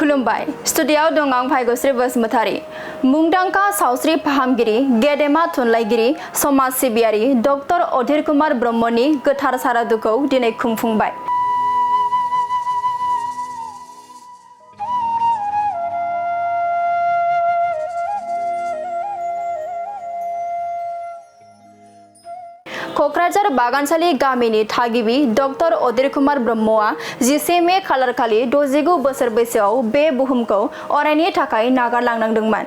खुलुमबाय स्टुडियोआव दं आं भाग्यश्री बसुमतारी मुंदांखा सावस्रि फाहामगिरि गेदेमा थुनलाइगिरि समाज सिबियारि डॉक्टर अधीर कुमार ब्रह्मनि गोथार सारादुखौ दिनै खुंफुंबाय। कक्राझार बागानसालि गामिनि थागिबि डॉक्टर अधीर कुमार ब्रह्मआ 10 मे खालारखालि 69 बोसोर बैसोआव बे बुहुमखौ अरायनि थाखाय नागारलांनांदोंमोन।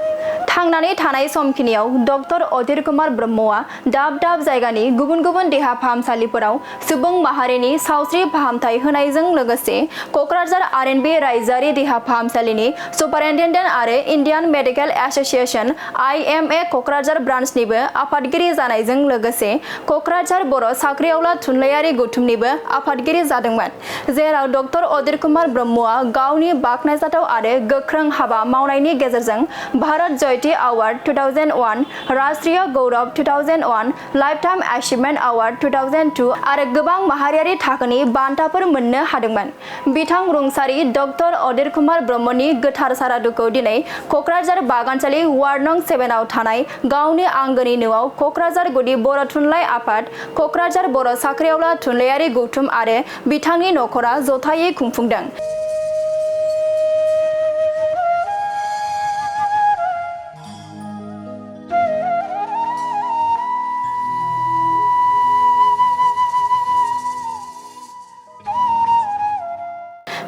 थांनानै थानाय समखिनियाव डॉक्टर अधीर कुमार ब्रह्मआ दाब दाब जायगानि गुबुन गुबुन देहा फाहामसालिफोराव सुबुं माहारिनि सावस्रि फाहामथाय होनायजों लोगोसे कक्राझार आरएनबी रायजोआरि देहा फाहामसालिनि सुपारिनटेन्डेन्ट आरो Indian medical association IMA Kokrajhar ब्रान्चनिबो आफादगिरि जानायजों लोगोसे कक्राझार बर' साख्रिआवला थुनलाइयारि गौथुमनिबो आफादगिरि जादोंमोन, जेराव डॉक्टर अधीर कुमार ब्रह्मआ गावनि बाखनायजाथाव आरो गोख्रों हाबा मावनायनि गेजेरजों भारत जयती अवार्ड 2001, राष्ट्रीय गौरव 2001, लाइफटाइम अचीवमेंट अवार्ड 2002 आरो गोबां माहारियारि थाखोनि बान्थाफोर मोननो हादोंमोन। बिथां रुंसारि डॉक्टर अधीर कुमार ब्रह्मनि गोथार सारादुखौ दिनै कक्राझार बागानसालि वार्ड नं 7 आव थानाय गावनि आंगोनि न'आव कक्राझार गुदि बर' थुनलाइ आफाद, कक्राझार बर' साख्रिआवला थुनलाइयारि गौथुम आरो बिथांनि नखरा जथायै खुंफुंदों।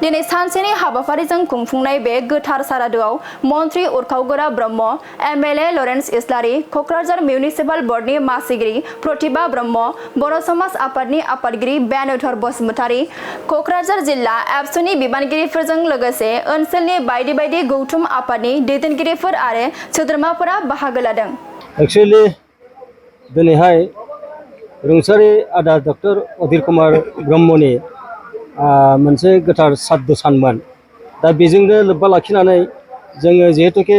दिनै सानसेनि हाबाफारिजों खुंफुंनाय बे गोथार सारादुआव मन्त्रि उरखावगोरा ब्रह्म, MLA लरेन्स इस्लारि, कक्राझार मिउनिसिपाल बर्डनि मासिगिरि प्रतिभा ब्रह्म, बर' समाज आफादनि आफादगिरि बेनुधर बसुमतारी, कक्राझार जिल्ला एबसुनि बिबानगिरिफोरजों लोगोसे ओनसोलनि बायदि बायदि गौथुम आफादनि दैदेनगिरिफोर आरो सोद्रोमाफोरा बाहागो लादों। एक्चुअली दिनैहाय रुंसारि आदा डॉक्टर अधीर कुमार ब्रह्मनि मोनसे गोथार साद्द सानमोन। दा बेजोंनो लोब्बा लाखिनानै जोङो जिहेतुके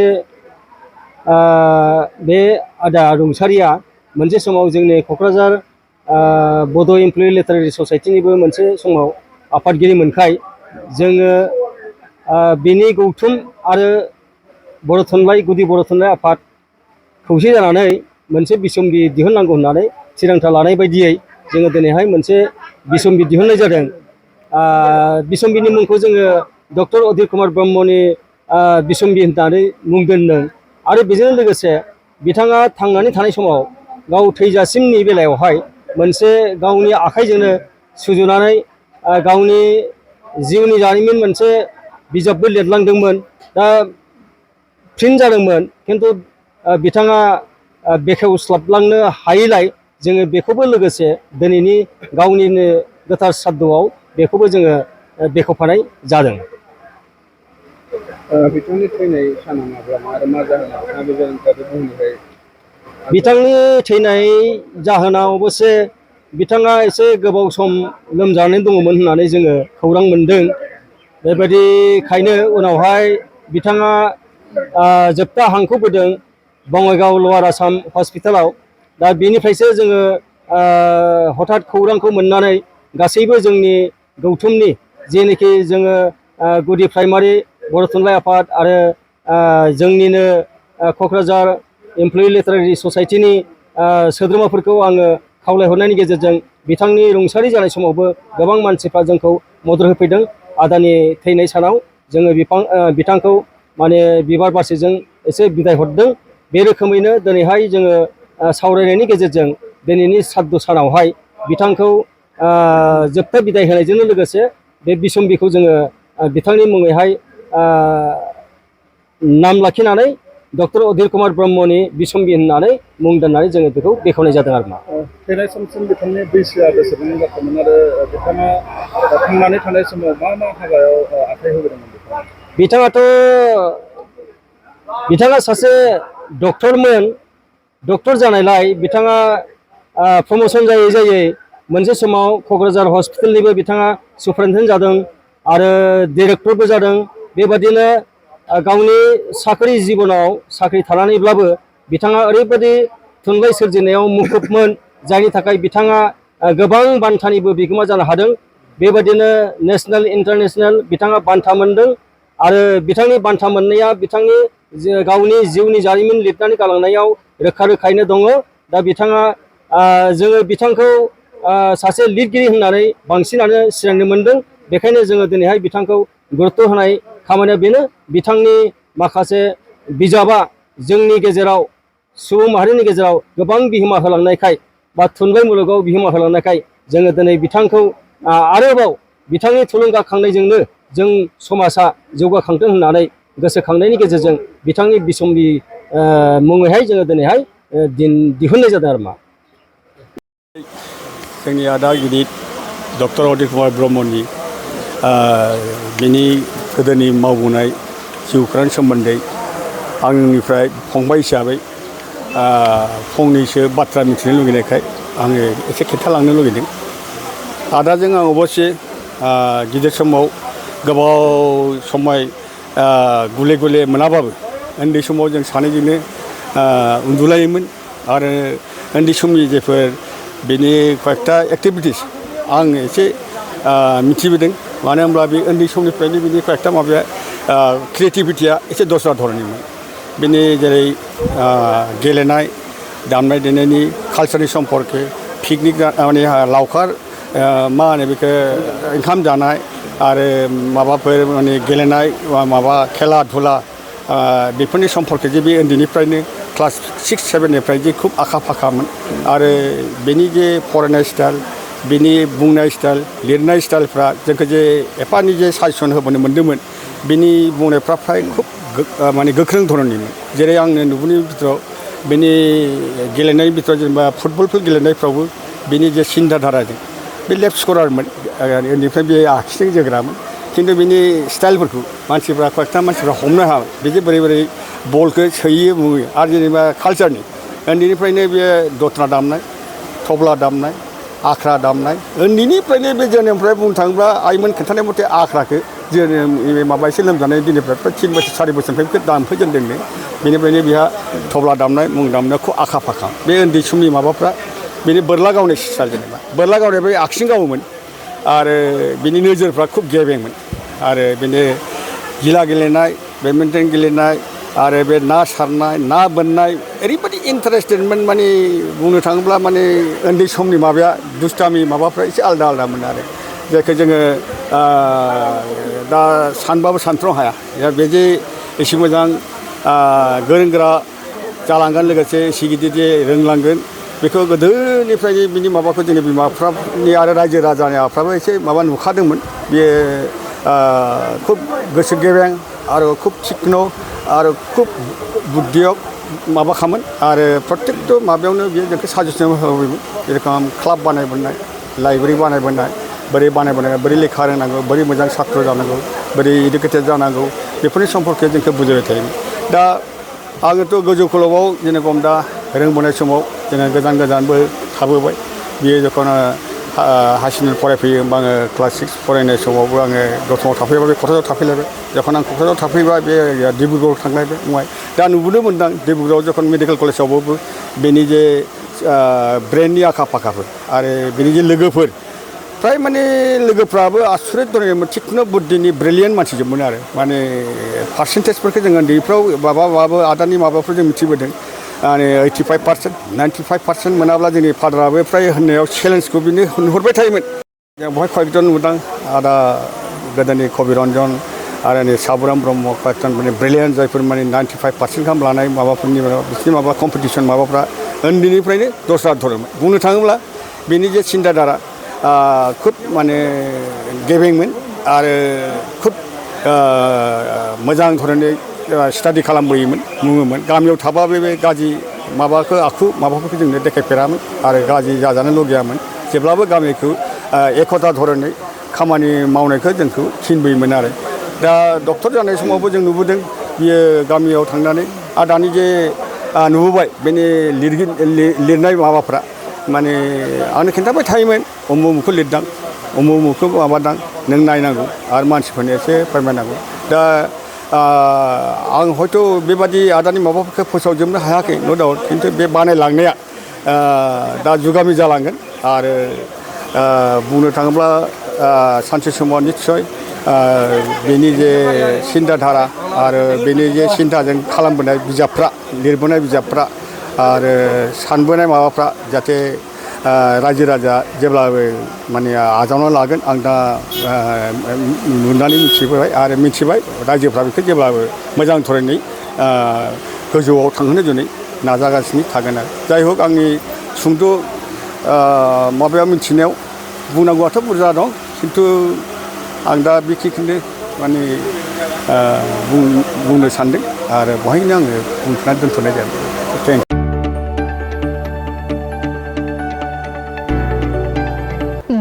बे आदा रुंसारिया मोनसे समाव जोंनि कक्राझार बड' इमप्लयि लिटारेरि ससाइटिनिबो मोनसे समाव आफादगिरि मोनखाय जोङो बेनि गौथुम आरो बर' थुनलाइ गुदि बर' थुनलाइ आफाद खौसे जानानै मोनसे बिसम्बि दिहुननांगौ होननानै थिरांथा लानाय बायदियै जोङो दिनैहाय मोनसे बिसम्बि दिहुननाय जादों। बिसम्बिनि मुंखौ जोङो डॉक्टर अधीर कुमार ब्रह्मनि बिसम्बि होननानै मुं दोनदों आरो बेजों लोगोसे बिथाङा थांनानै थानाय समाव गाव थैजासिमनि बेलायावहाय मोनसे गावनि आखाइजोंनो सुजुनानै गावनि जिउनि जारिमिन मोनसे बिजाबबो लिरलांदोंमोन। दा प्रिन्ट जादोंमोन, खिन्थु बिथाङा बेखेवस्लाबलांनो हायैलाय जोङो बेखौबो लोगोसे दिनैनि गावनिनो गोथार साद्दआव बेखौबो जोङो बेखेवफानाय जादों। बिथांनि थैनाय साना माब्ला आरो मा जाहोनाव बे जाहोनखौ बुंनो? बिथांनि थैनाय जाहोनाव अबसे बिथाङा एसे गोबाव सम लोमजानानै दङमोन होननानै जोङो खौरां मोनदों। बेबायदिखायनो उनावहाय बिथाङा जोबथा हांखौ बोदों बङाइगाव लवार आसाम हस्पिटालाव। दा बेनिफ्रायसो जोङो हठात खौरांखौ मोननानै गासैबो जोंनि गौथुमनि जेनोखि जोङो गुदि प्राइमारि बर' थुनलाइ आफाद आरो जोंनिनो कक्राझार इमप्लयि लिटारेरि ससाइटिनि सोद्रोमाफोरखौ आङो खावलायहरनायनि गेजेरजों बिथांनि रुंसारि जानाय समावबो गोबां मानसिफ्रा जोंखौ मदद होफैदों। आदानि थैनाय सानाव जोङो बिथांखौ माने बिबार बारसेजों एसे बिदाय हरदों। बे रोखोमैनो दिनैहाय जोङो सावरायनायनि गेजेरजों दिनैनि साद्द सानावहाय बिथांखौ जोबथा बिदाय होनायजों लोगोसे बे बिसम्बिखौ जोङो बिथांनि मुङैहाय नाम लाखिनानै डॉक्टर अधीर कुमार ब्रह्मनि बिसम्बि होननानै मुं दोननानै जोङो बेखौ बेखेवनाय जादों आरो मा। थैनाय समसिम बिथांनि बैसोआ बेसेबां जाखोमोन आरो बिथाङा थांनानै थानाय समाव मा मा हाबायाव आखाइ होबोदोंमोन? बिथाङा सासे डक्टरमोन। डक्टर जानायलाय बिथाङा प्रमोशन जायै जायै मोनसे समाव कक्राझार हस्पिटालनिबो बिथाङा सुपारिनटेन्डेन्ट जादों आरो डिरेक्टरबो जादों। बेबादिनो गावनि साख्रि जिबनाव साख्रि थानानैब्लाबो बिथाङा ओरैबायदि थुनलाइ सोरजिनायाव मुखुबमोन जायनि थाखाय बिथाङा गोबां बान्थानिबो बिगोमा जानो हादों। बेबादिनो नेशनेल इन्टारनेशनेल बिथाङा बान्था मोनदों आरो बिथांनि बान्था मोननाया बिथांनि गावनि जिउनि जारिमिन लिरनानै गालांनायाव रोखा रोखायैनो दङ। दा बिथाङा जोङो बिथांखौ सासे लिरगिरि होननानै बांसिनानो सिनायनो मोनदों। बेखायनो जोङो दिनैहाय बिथांखौ गुरुत्व होनाय खामानिया बेनो बिथांनि माखासे बिजाबा जोंनि गेजेराव सुबुं माहारिनि गेजेराव गोबां बिहोमा होलांनायखाय बा थुनलाइ मुलुगाव बिहोमा होलांनायखाय जोङो दिनै बिथांखौ आरोबाव बिथांनि थुलुंगाखांनायजोंनो जों समाजा जौगाखांथों होननानै गोसोखांनायनि गेजेरजों बिथांनि बिसम्बि मुङैहाय जोङो दिनैहाय दिहुननाय जादों आरो मा। जोंनि आदा गिदिर डक्टर उदित कुमार ब्रह्मनि बिनि गोदोनि मावबोनाय जिउखौरांनि सोमोन्दै आंनिफ्राय फंबाय हिसाबै फंनैसो बाथ्रा मिथिनो लुगैनायखाय आङो एसे खोन्थालांनो लुगैदों। आदाजों आं अबस्से गिदिर समाव गोबाव समय गुले गुले मोनाबाबो उन्दै समाव जों सानैजोंनो उन्दुलायोमोन आरो उन्दै समनि जेफोर बेनि कयेकटा एक्टिभिटिस आं एसे मिथिबोदों। मानो होनब्ला बे उन्दै समनिफ्रायनो बिनि कयेकटा माबाया क्रिएटिभिटिया एसे दस्रा धरननिमोन। बेनि जेरै गेलेनाय दामनाय देनायनि कालचारनि सम्पर्के पिकनिक माने लावखार मा होनो बेखौ ओंखाम जानाय आरो माबाफोर माने गेलेनाय माबा खेला धुला बेफोरनि सम्पर्के जे बे उन्दैनिफ्रायनो क्लास 6, 7निफ्राय जे खुब आखा फाखामोन आरो बेनि जे फरायनाय स्टाइल बेनि बुंनाय स्टाइल लिरनाय स्टाइलफ्रा जोंखौ जे एफानि जे साजेसन होबोनो मोन्दोंमोन बेनि बुंनायफ्रा फ्राय खुब माने गोख्रों धरननिमोन। जेरै आंनो नुबोनायनि बिथोराव बेनि गेलेनायनि बिथोराव जेनेबा फुटबलफोर गेलेनायफ्रावबो बेनि जे सिन्था धाराजों बे लेफ्ट स्करारमोन उन्दैनिफ्राय बे आखिजों जोग्रामोन। खिन्थु बिनि स्टाइलफोरखौ मानसिफ्रा कयेकटा मानसिफ्रा हमनो हाबाय बेजे बोरै बोरै बलखौ सोयो बुङो। आरो जेनेबा कालचारनि उन्दैनिफ्रायनो बे दथ्रा दामनाय थब्ला दामनाय आख्रा दामनाय उन्दैनिफ्रायनो बे जोनोमनिफ्राय बुंनो थाङोब्ला आइमोन खोन्थानाय मथे आख्राखौ जोनोम माबा एसे लोमजानाय दिननिफ्राय 3 बोसोर 4 बोसोरनिफ्राय दामफैजेनदोंनो। बेनिफ्रायनो बेहा थब्ला दामनाय मुं दामनायाव खुब आखा फाखा। बे उन्दै समनि माबाफ्रा बेनि बोरला गावनाय स्टाइल जेनेबा बोरला गावनाय बे आगसिजों गावोमोन आरो बिनि नोजोरफ्रा खुब गेबेंमोन। आरो बिनि गिला गेलेनाय बेडमिन्टन गेलेनाय आरो बे ना सारनाय ना बोननाय ओरैबायदि इन्टारेस्टेडमोन माने बुंनो थाङोब्ला माने उन्दै समनि माबाया दुस्टामि माबाफ्रा एसे आलदा आलदामोन आरो जायखौ जोङो दा सानबाबो सानथ्र' हाया। बे जे एसे मोजां गोरों गोरा जालांगोन लोगोसे एसे गिदिर जे रोंलांगोन बेखौ गोदोनिफ्रायनो बिनि माबाखौ जोंनि बिमाफ्रानि आरो रायजो राजानिफ्राबो एसे माबा नुखादोंमोन। बेयो खुब गोसो गेबें आरो खुब थिक्न आरो खुब बुद्धियाव माबाखामोन आरो प्रत्येकट' माबायावनो बियो जोंखौ साजेसन होयोमोन। जेरेखम क्लाब बानायबोनाय लाइब्रेरि बानायबोनाय बोरै बानायबोनाय बोरै लेखा रोंनांगौ बोरै मोजां सात्र जानांगौ बोरै इडुकेटेड जानांगौ बेफोरनि सम्पर्के जोंखौ बुजायबाय थायोमोन। दा आङोथ' गोजौ खलबाव जेरेखम दा रोंबोनाय समाव जोङो गोजान गोजानबो थाबोबाय। बियो जखन हाई सेकेन्डारि फरायफैयो होमबा आङो क्लास 6 फरायनाय समावबो आङो दतमायाव थाफैबाय बे क'क्राझाराव थाफैलायबाय। जखन आं क'क्राझाराव थाफैबा बे डिब्रुगड़आव थांलायबाय उनावहाय दा नुबोनो मोनदां डिब्रुगड़आव जखन मेडिकेल कलेजावबो बेनि जे ब्रेननि आखा फाखाफोर आरो बेनि जे लोगोफोर फ्राय माने लोगोफ्राबो आसुरित धरननि थिखनो बुद्धिनि ब्रिलियेन्ट मानसिजोबमोन आरो माने पार्सेन्टेजफोरखौ जों उन्दैफ्राव माबाबो आदानि माबाफोर जों मिथिबोदों माने 85%, 95% मोनाब्ला जोंनि फादाराबो फ्राय होननायाव चेलेन्जखौ बिनो नुहरबाय थायोमोन। जों बेवहाय कयेकजन नुदां आदा गोदोनि कबिरन्जन आरो नै साबुराम ब्रह्म कयेकजन माने ब्रिलियेन्ट जायफोर माने 95% गाहाम लानाय माबाफोरनि बिसोरनि माबा कम्पिटिसन माबाफ्रा उन्दैनिफ्रायनो दस्रा धरनमोन। बुंनो थाङोब्ला बेनि जे सिन्था धारा खुब माने गेबेंमोन आरो खुब मोजां धरनै स्टाडि खालामबोयोमोन बुङोमोन। गामियाव थाबाबो बे गाज्रि माबाखौ आखु माबाफोरखौ जोंनो देखायफेरामोन आरो गाज्रि जाजानो लुगैयामोन। जेब्लाबो गामिखौ एकता धरनै खामानि मावनायखौ जोंखौ थिनबोयोमोन आरो दा डक्टर जानाय समावबो जों नुबोदों बियो गामियाव थांनानै आरो दानि जे नुबोबाय बेनि लिरनाय माबाफ्रा माने आंनो खिन्थाबाय थायोमोन उमुक उमुकखौ लिरदां उमुक उमुकखौ माबादां नों नायनांगौ आरो मानसिफोरनो एसे फोरमायनांगौ। दा आं हयथ' बेबादि आदानि माबाफोरखौ फोसावजोबनो हायाखै न' डाउट खिन्थु बे बानायलांनाया दा जुगामि जालांगोन आरो बुंनो थाङोब्ला सानसे समाव निस्सय बेनि जे सिन्ताधारा आरो बेनि जे सिन्ताजों खालामबोनाय बिजाबफ्रा लिरबोनाय बिजाबफ्रा आरो सानबोनाय माबाफ्रा जाहाथे रायजो राजा जेब्लाबो माने आजावना लागोन आं दा नुनानै मिथिबाय आरो मिथिबाय रायजोफ्रा बेखौ जेब्लाबो मोजां धरनै गोजौआव थांहोनो जुनै नाजागासिनो थागोन आरो जाय हक आंनि सुंद' माबायाव मिथिनायाव बुंनांगौआथ' बुरजा दं खिन्थु आं दा बेखिनिखौनो माने बुंनो सानदों आरो बहायनो आङो बुंथ'नानै दोनथ'नाय जाबाय थेंक इउ।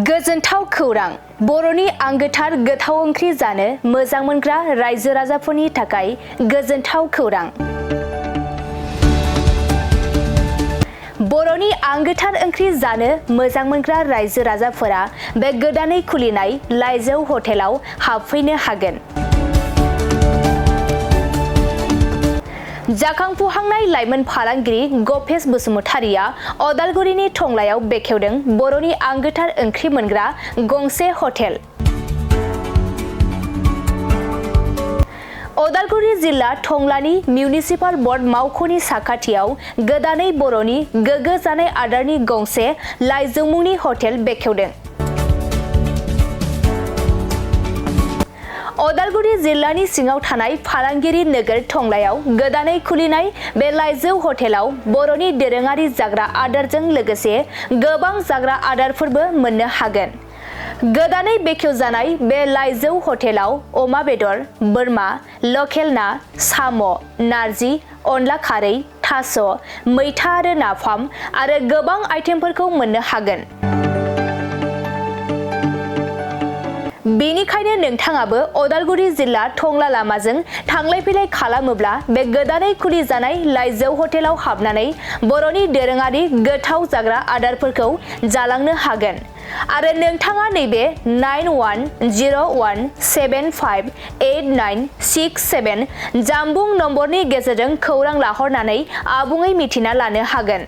गोजोनथाव खौरां बर'नि आंगोथार गोथाव ओंख्रि जानो मोजां मोनग्रा रायजो राजाफोरनि थाखाय गोजोनथाव खौरां। बर'नि आंगोथार ओंख्रि जानो मोजां मोनग्रा रायजो राजाफोरा बे गोदानै खुलिनाय लाइजौ हटेलाव हाबफैनो हागोन। जाखांफुहांनाय लाइमोन फालांगिरि गपेश बसुमतारिया अदालगुरिनि टंलायाव बेखेवदों बर'नि आंगोथार ओंख्रि मोनग्रा गंसे हटेल। अदालगुरि जिल्ला टंलानि मिउनिसिपाल बर्ड मावख'नि साखाथियाव गोदानै बर'नि गोग्गो जानाय आदारनि गंसे लाइजौ मुंनि हटेल बेखेवदों। अदालगुरि जिल्लानि सिङाव थानाय फालांगिरि नोगोर टंलायाव गोदानै खुलिनाय बे लाइजौ हटेलाव बर'नि दोरोङारि जाग्रा आदारजों लोगोसे गोबां जाग्रा आदारफोरबो मोननो हागोन। गोदानै बेखेवजानाय बे लाइजौ हटेलाव अमा बेदर, बोरमा, लकेल ना, साम', नारजि, अनला खारै, थास', मैथा आरो नाफाम आरो गोबां आइटेमफोरखौ मोननो हागोन। बेनिखायनो नोंथाङाबो अदालगुरि जिल्ला टंला लामाजों थांलाय फैलाय खालामोब्ला बे गोदानै खुलिजानाय लाइजौ हटेलाव हाबनानै बर'नि दोरोङारि गोथाव जाग्रा आदारफोरखौ जालांनो हागोन। आरो नोंथाङा नैबे 9101758967 जानबुं नम्बरनि गेजेरजों खौरां लाहरनानै आबुङै मिथिना लानो हागोन।